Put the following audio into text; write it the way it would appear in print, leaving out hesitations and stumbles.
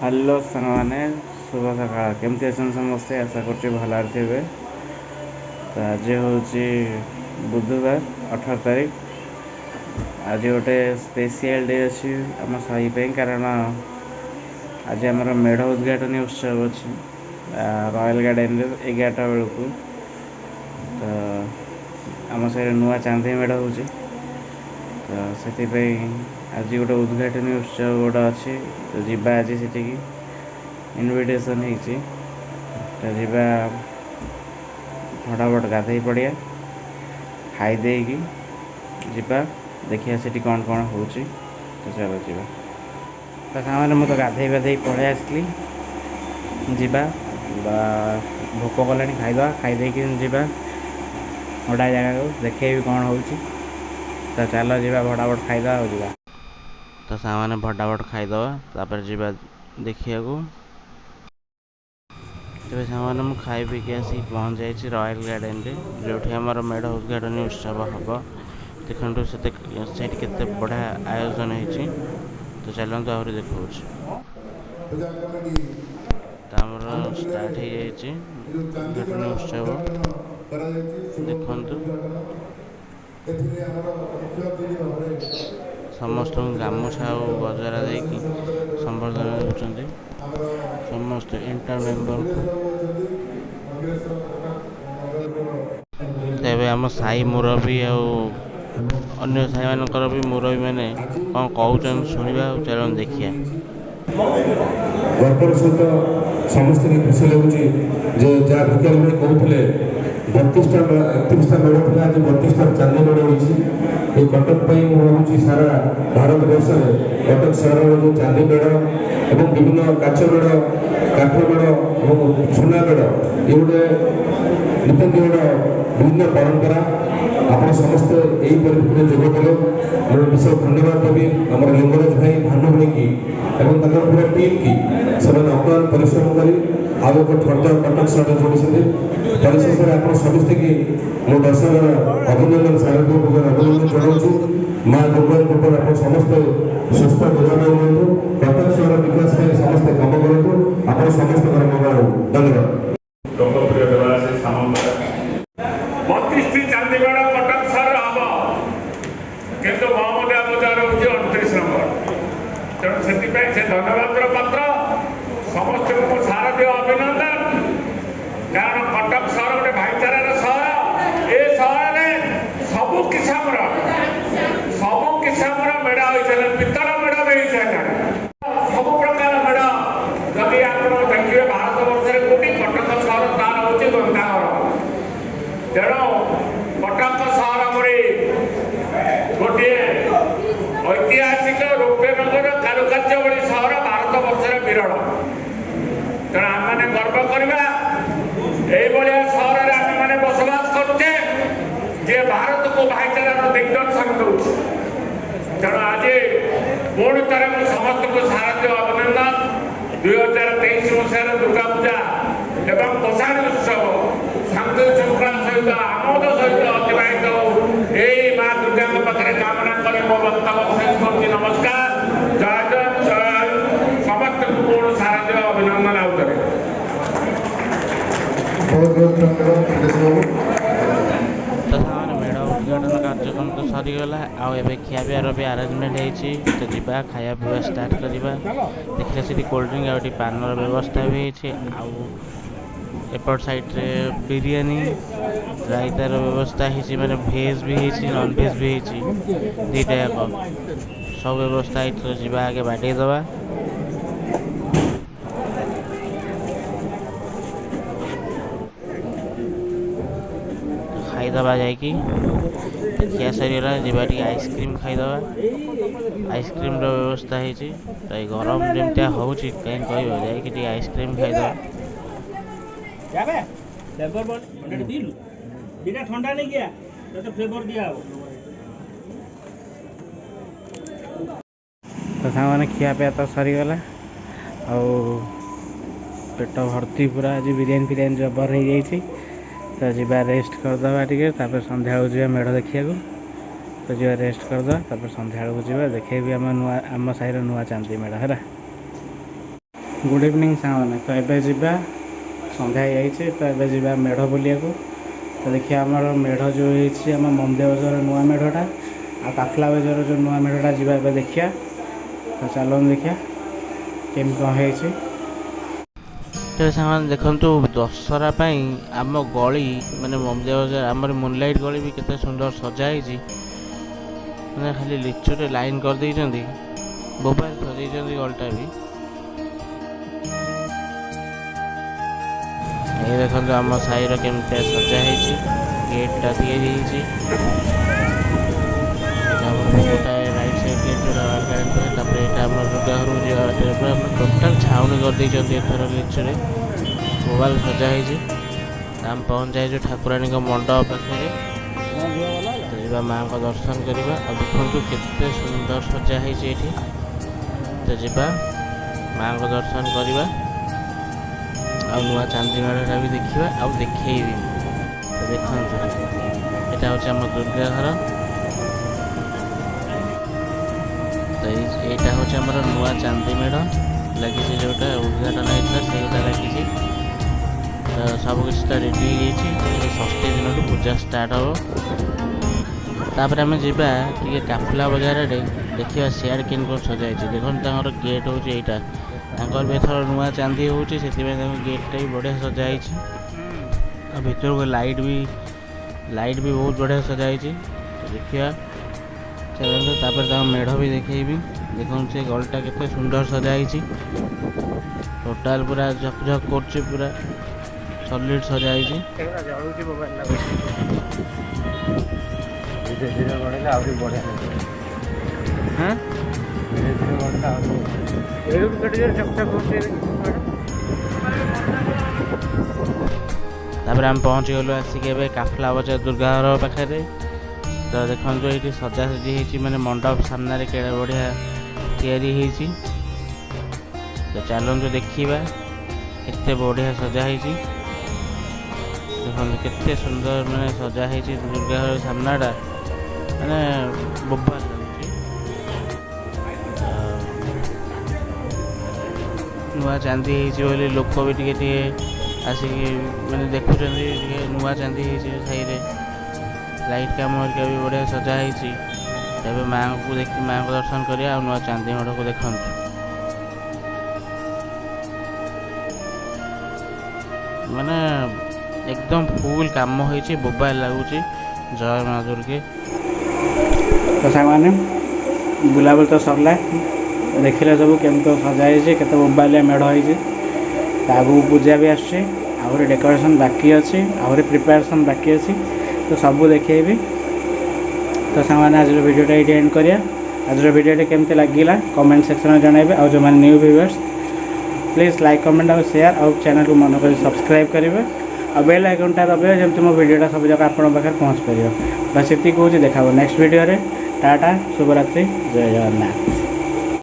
Hello ସାଙ୍ଗମାନେ, ଶୁଭ ସକାଳ। କେମିତି ଅଛନ୍ତି ସମସ୍ତେ? ଆଶା କରୁଛି ଭଲରେ ଥିବେ। ତ ଆଜି ହେଉଛି ବୁଧବାର 18 ତାରିଖ। ଆଜି ଗୋଟେ ସ୍ପେସିଆଲ୍ ଡେ ଅଛି ଆମ ସାହି ପାଇଁ, କାରଣ ଆଜି ଆମର ମେଢ଼ ଉଦ୍ଘାଟନୀ ଉତ୍ସବ ଅଛି ରୟାଲ୍ ଗାର୍ଡ଼େନରେ 11ଟା ବେଳକୁ। ତ ଆମ ସାହିରେ ନୂଆ ଚାନ୍ଦି ମେଢ଼ ହେଉଛି, ତ ସେଥିପାଇଁ ଆଜି ଗୋଟେ ଉଦ୍ଘାଟନୀ ଉତ୍ସବ ଗୋଟେ ଅଛି। ତ ଯିବା ଆଜି ସେଠିକି, ଇନଭିଟେସନ୍ ହେଇଛି। ତ ଯିବା, ଫଟାଫଟ ଗାଧେଇ ପଡ଼ିବା, ଖାଇ ଦେଇକି ଯିବା, ଦେଖିବା ସେଠି କ'ଣ କ'ଣ ହେଉଛି। ତ ଚାଲ ଯିବା। ତ ସାଙ୍ଗମାନେ, ମୁଁ ତ ଗାଧେଇ ବାଧେଇ ପଳେଇ ଆସିଲି। ଯିବା ବା, ଭୋକ କଲାଣି, ଖାଇଦେବା। ଖାଇ ଦେଇକି ଯିବା ଗୋଟାଏ ଜାଗାକୁ, ଦେଖେଇବି କ'ଣ ହେଉଛି। ତ ଚାଲ ଯିବା, ଫଟାଫଟ ଖାଇଦେବା ଆଉ ଯିବା। ତ ସାଙ୍ଗମାନେ, ଫଟାଫଟ ଖାଇଦେବା, ତାପରେ ଯିବା ଦେଖିବାକୁ। ତେବେ ସାଙ୍ଗମାନେ, ମୁଁ ଖାଇ ପିଇକି ଆସିକି ପହଞ୍ଚି ଯାଇଛି ରୟାଲ୍ ଗାର୍ଡ଼େନରେ, ଯେଉଁଠି ଆମର ମେଢ଼ ଉଦ୍ଘାଟନୀ ଉତ୍ସବ ହେବ। ଦେଖନ୍ତୁ ସେତେ ସେଇଠି କେତେ ବଢ଼ିଆ ଆୟୋଜନ ହେଇଛି। ତ ଚାଲନ୍ତୁ, ଆହୁରି ଦେଖାଉଛି। ତ ଆମର ଷ୍ଟାର୍ଟ ହେଇଯାଇଛି ଉଦ୍ଘାଟନୀ ଉତ୍ସବ। ଦେଖନ୍ତୁ, ସମସ୍ତଙ୍କୁ ଗାମୁଛା ଆଉ ଗଜରା ଦେଇକି ସମ୍ବର୍ଦ୍ଧନା ଦେଉଛନ୍ତି ସମସ୍ତେ ଏଣ୍ଟାୟାର ମେମ୍ବରକୁ। ତେବେ ଆମ ସାହି ମୁରବୀ ଆଉ ଅନ୍ୟ ସାହିମାନଙ୍କର ବି ମୁରବୀ ମାନେ କ'ଣ କହୁଛନ୍ତି ଶୁଣିବା ଆଉ ଚାଲନ୍ତୁ ଦେଖିବା। ଗର୍ବର ସହିତ ସମସ୍ତଙ୍କୁ ଖୁସି ଲାଗୁଛି ଯେ ଯାହା ଭିକାରୀ ଭାଇ କହୁଥିଲେ, 32ଟା 31ଟା ମେଢ଼ ଥିଲା, ଆଜି 32ଟା ଚାନ୍ଦି ମେଢ଼ ହୋଇଛି। ଏଇ କଟକ ପାଇଁ ମୁଁ ଭାବୁଛି ସାରା ଭାରତ ବର୍ଷରେ କଟକ ସହରର ଯେଉଁ ଚାନ୍ଦି ମେଢ଼ ଏବଂ ବିଭିନ୍ନ କାଚ ମେଢ଼, କାଠ ମେଢ଼ ଏବଂ ସୁନା ମେଢ଼, ଏ ଗୋଟେ ନୂତନ ଗୋଟେ ବିଭିନ୍ନ ପରମ୍ପରା। ଆପଣ ସମସ୍ତେ ଏହି ପରିପ୍ରେକ୍ଷୀରେ ଯୋଗ ଦେଲେ, ମୁଁ ବିଶେଷ ଧନ୍ୟବାଦ ଦେବି ଆମର ଲିଙ୍ଗରାଜ ଭାଇ, ଭାନୁ ଭାଇକି ଏବଂ ତାଙ୍କର ପୁରା ଟିମ୍ କି। ସେମାନେ ଅକ୍ଳାନ୍ତ ପରିଶ୍ରମ କରି ଆଉ ଏକ ଫର୍ଦ୍ଦ କଟକ ସହରରେ ଯୋଡ଼ିଛନ୍ତି। ପରିଶେଷରେ ଆପଣ ସମସ୍ତଙ୍କୁ ମୁଁ ଦଶହରାର ଅଭିନନ୍ଦନ, ଶାରଦୀୟ ପୂଜାର ଅଭିନନ୍ଦନ ଜଣାଉଛି। ମା ଦୁର୍ଗାଙ୍କ କୃପାରୁ ଆପଣ ସମସ୍ତେ ସୁସ୍ଥ ନିରାମୟ ରୁହନ୍ତୁ। କଟକ ସହର ବିକାଶ ପାଇଁ ସମସ୍ତେ କାମ କରନ୍ତୁ। ଆପଣ ସମସ୍ତଙ୍କର ମଙ୍ଗଳ ହେଉ। ଧନ୍ୟବାଦ। ଲୋକପ୍ରିୟ ଦେବାଶିଷ ସାମନ୍ତରାୟ। 32ଟି ଚାନ୍ଦିମେଢ଼ କଟକ ସହର ହବ, କିନ୍ତୁ ମହମ୍ମଦିଆ ବଜାର ହେଉଛି 29 ନମ୍ବର। ତେଣୁ ସେଥିପାଇଁ ସେ ଧନ୍ୟବାଦର ପାତ୍ର। ସମସ୍ତଙ୍କୁ ମୁଁ ଶାରଦୀୟ ଅଭିନନ୍ଦନ, କାରଣ କଟକ ସହର ଗୋଟେ ଭାଇଚାରାର ସହର। ଏ ସହରରେ ସବୁ କିସମର ମେଢ଼ ହୋଇସାରିଲାଣି, ପିତ୍ତଳ ମେଢ଼ ବି ହେଇସାରିଲାଣି, ସବୁ ପ୍ରକାର ମେଢ଼। ଯଦି ଆପଣ ଦେଖିବେ ଭାରତ ବର୍ଷରେ କୋଉଠି, କଟକ ସହର ତାର ହେଉଛି ଗନ୍ତାଘର। ତେଣୁ କଟକ ସହର ଭଳି ଗୋଟିଏ ଐତିହାସିକ ରୌପ୍ୟନଗର କାରୁକାର୍ଯ୍ୟ ଭଳି ସହର ଭାରତ ବର୍ଷରେ ବିରଳ। ତେଣୁ ଆମେମାନେ ଗର୍ବ କରିବା, ଏଇଭଳିଆ ସହରରେ ଆମେମାନେ ବସବାସ କରୁଛେ, ଯିଏ ଭାରତକୁ ଭାଇଚାରାର ଦିଗ୍ଦର୍ଶନ ଦେଉଛି। ତେଣୁ ଆଜି ପୁଣି ଥରେ ମୁଁ ସମସ୍ତଙ୍କୁ ଶାରଦୀୟ ଅଭିନନ୍ଦନ। 2023 ମସିହାର ଦୁର୍ଗା ପୂଜା ଏବଂ ଭସାଣି ଉତ୍ସବ ଶାନ୍ତି ଶୃଙ୍ଖଳା ସହିତ, ଆମୋଦ ସହିତ ଅତିବାହିତ ହଉ, ଏଇ ମା ଦୁର୍ଗାଙ୍କ ପାଖରେ କାମନା କରି ମୋ ବକ୍ତବ୍ୟ ଶେଷ କରୁଛି। ନମସ୍କାର, ଜୟ ଜୟ ଜୟ। ସମସ୍ତଙ୍କୁ ପୁଣି ଶାରଦୀୟ ଅଭିନନ୍ଦନ ଆଉ ଥରେ। ବହୁତ ବହୁତ ଧନ୍ୟବାଦ ମୁକେଶ ବାବୁ। ତ ସାଙ୍ଗମାନେ, ମେଢ଼ ଉଦ୍ଘାଟନ କାର୍ଯ୍ୟକ୍ରମ ତ ସରିଗଲା ଆଉ ଏବେ ଖିଆପିଆର ବି ଆରେଞ୍ଜମେଣ୍ଟ ହେଇଛି। ତ ଯିବା, ଖାଇବା ପିଇବା ଷ୍ଟାର୍ଟ କରିବା। ଦେଖିଲେ ସେଠି କୋଲ୍ଡ ଡ୍ରିଙ୍କ ଆଉ ଏଠି ପାନର ବ୍ୟବସ୍ଥା ବି ହେଇଛି। ଆଉ ଏପଟ ସାଇଡ଼୍ରେ ବିରିୟାନୀ, ରାଇତାର ବ୍ୟବସ୍ଥା ହେଇଛି। ମାନେ ଭେଜ୍ ବି ହେଇଛି, ନନ୍ ଭେଜ୍ ବି ହେଇଛି, ଦୁଇଟା ଯାକ ସବୁ ବ୍ୟବସ୍ଥା ହେଇଛି। ତ ଯିବା, ଆଗେ ବାଡ଼େଇ ଦେବା। ଖାଇଦେବା ଯାଇକି। ଖିଆ ସରିଗଲା, ଯିବା ଟିକେ ଆଇସ୍କ୍ରିମ୍ ଖାଇଦେବା। ଆଇସ୍କ୍ରିମ୍ର ବ୍ୟବସ୍ଥା ହେଇଛି। ତ ଏଇ ଗରମ ଯେମିତିଆ ହେଉଛି, କାହିଁ କହିବ, ଯାଇକି ଟିକେ ଆଇସ୍କ୍ରିମ୍ ଖାଇଦେବା। ଫ୍ଲେଭର ଥଣ୍ଡାଟେ ପିଇଲୁ, ଦିଟା ଥଣ୍ଡା ନେଇକି ଆ, ତତେ ଫ୍ଲେଭର ଦିଆହବ। ତ ସାଙ୍ଗମାନେ, ଖିଆପିଆ ତ ସରିଗଲା ଆଉ ପେଟ ଭର୍ତ୍ତି ପୁରା। ଆଜି ବିରିୟାନୀ ଫିରିୟାନୀ ଜବର ହେଇଯାଇଛି। ତ ଯିବା, ରେଷ୍ଟ କରିଦେବା ଟିକେ, ତାପରେ ସନ୍ଧ୍ୟାବେଳକୁ ଯିବା ମେଢ଼ ଦେଖିବାକୁ। ତ ଯିବା, ରେଷ୍ଟ କରିଦେବା, ତାପରେ ସନ୍ଧ୍ୟାବେଳକୁ ଯିବା, ଦେଖେଇବି ଆମ ନୂଆ, ଆମ ସାହିର ନୂଆ ଚାନ୍ଦି ମେଢ଼ ହେଲା। ଗୁଡ଼୍ ଇଭିନିଂ ସାଙ୍ଗମାନେ। ତ ଏବେ ଯିବା, ସନ୍ଧ୍ୟା ହେଇଯାଇଛି, ତ ଏବେ ଯିବା ମେଢ଼ ବୁଲିବାକୁ। ତ ଦେଖିବା ଆମର ମେଢ଼ ଯେଉଁ ହେଇଛି, ଆମ ମନ୍ଦିର ବଜାର ନୂଆ ମେଢ଼ଟା ଆଉ କାଫଲା ବଜାର ଯେଉଁ ନୂଆ ମେଢ଼ଟା, ଯିବା ଏବେ ଦେଖିବା। ତ ଚାଲନ୍ତୁ ଦେଖିବା କେମିତି କ'ଣ ହେଇଛି। ତେବେ ସାଙ୍ଗମାନେ ଦେଖନ୍ତୁ, ଦଶହରା ପାଇଁ ଆମ ଗଳି, ମାନେ ମନ୍ଦିର ବଜାର, ଆମର ମୁନଲାଇଟ୍ ଗଳି ବି କେତେ ସୁନ୍ଦର ସଜା ହେଇଛି। ମାନେ ଖାଲି ଲିଚୁରେ ଲାଇନ୍ କରିଦେଇଛନ୍ତି, ବୋବାଲ ସଜେଇଛନ୍ତି ଗଳିଟା ବି। ଏଇ ଦେଖନ୍ତୁ ଆମ ସାହିର କେମିତିଆ ସଜା ହେଇଛି, ଗେଟ୍ଟା ତିଆରି ହେଇଛି। ଏଇଟା ଆମର ଗୋଟାଏ ରାଇଟ୍ ସାଇଡ଼୍ ଗେଟ୍, ଯେଉଁଟା ରୟାଲ୍ ଗାର୍ଡ଼େନ୍ ପାଖରେ। ତାପରେ ଏଇଟା ଆମର ଦୁର୍ଗା ଘରକୁ ଯିବା ବାଟରେ ପୁରା ଟୋଟାଲ୍ ଛାଉଣି କରିଦେଇଛନ୍ତି ଏଥର ଲିଚୁରେ, ବୋବାଲ ସଜା ହେଇଛି। ଆମେ ପହଞ୍ଚି ଯାଇଛୁ ଠାକୁରାଣୀଙ୍କ ମଣ୍ଡପ ପାଖରେ। ତ ଯିବା ମାଆଙ୍କ ଦର୍ଶନ କରିବା। ଆଉ ଦେଖନ୍ତୁ କେତେ ସୁନ୍ଦର ସଜା ହେଇଛି ଏଇଠି। ତ ଯିବା ମାଆଙ୍କ ଦର୍ଶନ କରିବା ଆଉ ନୂଆ ଚାନ୍ଦି ମେଢ଼ଟା ବି ଦେଖିବା ଆଉ ଦେଖେଇବି। ତ ଦେଖନ୍ତୁ, ଏଇଟା ହେଉଛି ଆମ ଦୁର୍ଗା ଘର। ତ ଏଇଟା ହେଉଛି ଆମର ନୂଆ ଚାନ୍ଦି ମେଢ଼ ଲାଗିଛି, ଯେଉଁଟା ଉଦ୍ଘାଟନ ହେଇଥିଲା ସେଇଟା ଲାଗିଛି। ତ ସବୁକିଛି ତ ରେଡ଼ି ହେଇଯାଇଛି, ଷଷ୍ଠୀ ଦିନଠୁ ପୂଜା ଷ୍ଟାର୍ଟ ହେବ। ତାପରେ ଆମେ ଯିବା ଟିକେ କାଫଲା ବଜାରରେ, ଦେଖିବା ସିଆଡ଼େ କେମିତି କ'ଣ ସଜା ହେଇଛି। ଦେଖନ୍ତୁ, ତାଙ୍କର ଗେଟ୍ ହେଉଛି ଏଇଟା। ତାଙ୍କର ବି ଏଥର ନୂଆ ଚାନ୍ଦି ହେଉଛି, ସେଥିପାଇଁ ତାଙ୍କ ଗେଟ୍ଟା ବି ବଢ଼ିଆ ସଜା ହେଇଛି। ଆଉ ଭିତରକୁ ଲାଇଟ୍ ବି ବହୁତ ବଢ଼ିଆ ସଜା ହେଇଛି। ଦେଖିବା ଚାଲନ୍ତୁ। ତାପରେ ତାଙ୍କ ମେଢ଼ ବି ଦେଖେଇବି। ଦେଖନ୍ତୁ ସେ ଗଳିଟା କେତେ ସୁନ୍ଦର ସଜା ହେଇଛି, ଟୋଟାଲ୍ ପୁରା ଝକ୍ ଝକ୍ କରୁଛି, ପୁରା ସଲିଡ୍ ସଜା ହେଇଛି। ଜଳୁଛି, ମୋବାଇଲ ଲାଗୁଛି। ଧୀରେ ଧୀରେ ବଢ଼ିଲେ ଆହୁରି ବଢ଼ିଆ ଲାଗିବ। ହଁ, ଧୀରେ ଧୀରେ ବଢ଼ିଲେ ଆହୁରି। ଏଇଠୁ କେତେ ଜୋରେ ଚକ୍ ଚକ୍ ହେଉଛି। ତାପରେ ଆମେ ପହଞ୍ଚିଗଲୁ ଆସିକି ଏବେ କାଫଲା ବଜାର ଦୁର୍ଗା ଘର ପାଖରେ। ତ ଦେଖନ୍ତୁ ଏଇଠି ସଜାସଜି ହେଇଛି, ମାନେ ମଣ୍ଡପ ସାମ୍ନାରେ କେଡ଼େ ବଢ଼ିଆ ତିଆରି ହେଇଛି। ତ ଚାଲନ୍ତୁ ଦେଖିବା କେତେ ବଢ଼ିଆ ସଜା ହେଇଛି। ଦେଖନ୍ତୁ କେତେ ସୁନ୍ଦର ମାନେ ସଜା ହେଇଛି ଦୁର୍ଗା ଘର ସାମ୍ନାଟା, ମାନେ ବୋବାଲ ଲାଗୁଛି। ନୂଆ ଚାନ୍ଦି ହେଇଛି ବୋଲି ଲୋକ ବି ଟିକେ ଟିକେ ଆସିକି ମାନେ ଦେଖୁଛନ୍ତି। ଟିକେ ନୂଆ ଚାନ୍ଦି ହେଇଛି ସାହିରେ, ଲାଇଟ୍ କାମ ହେରିକା ବି ବଢ଼ିଆ ସଜା ହେଇଛି। ଏବେ ମାଆଙ୍କୁ ଦେଖି, ମାଆଙ୍କ ଦର୍ଶନ କରିବା ଆଉ ନୂଆ ଚାନ୍ଦି ମେଢ଼କୁ ଦେଖନ୍ତୁ। ମାନେ ଏକଦମ ଫୁଲ୍ କାମ ହେଇଛି, ବୋବାଲ ଲାଗୁଛି। ଜୟ ମା ଦୁର୍ଗେ। ତ ସାଙ୍ଗମାନେ, ବୁଲାବୁଲି ତ ସରିଲା, ଦେଖିଲେ ସବୁ କେମିତି ସଜା ହେଇଛି, କେତେ ବୋବାଲିଆ ମେଢ଼ ହେଇଛି। ତ ଆଗକୁ ପୂଜା ବି ଆସୁଛି, ଆହୁରି ଡେକୋରେସନ୍ ବାକି ଅଛି, ଆହୁରି ପ୍ରିପାରେସନ୍ ବାକି ଅଛି, ତ ସବୁ ଦେଖେଇବି। ତ ସାଙ୍ଗମାନେ, ଆଜିର ଭିଡ଼ିଓଟା ଏଇଠି ଏଣ୍ଡ କରିବା। ଆଜିର ଭିଡ଼ିଓଟି କେମିତି ଲାଗିଲା କମେଣ୍ଟ ସେକ୍ସନରେ ଜଣାଇବେ। ଆଉ ଯେଉଁମାନେ new viewers, please like, comment ଆଉ ସେୟାର, ଆଉ ଚ୍ୟାନେଲକୁ ମନେ କରି ସବସ୍କ୍ରାଇବ୍ କରିବେ ଆଉ ବେଲ୍ ଆଇକନ୍ଟା ଦବାଇବେ, ଯେମିତି ମୋ ଭିଡ଼ିଓଟା ସବୁ ଯାକ ଆପଣଙ୍କ ପାଖରେ ପହଞ୍ଚି ପାରିବ। ବାସ୍, ଏତିକି କହୁଛି, ଦେଖା ହେବ ନେକ୍ସଟ ଭିଡ଼ିଓରେ। ଟାଟା, ଶୁଭରାତ୍ରି, ଜୟ ଜଗନ୍ନାଥ।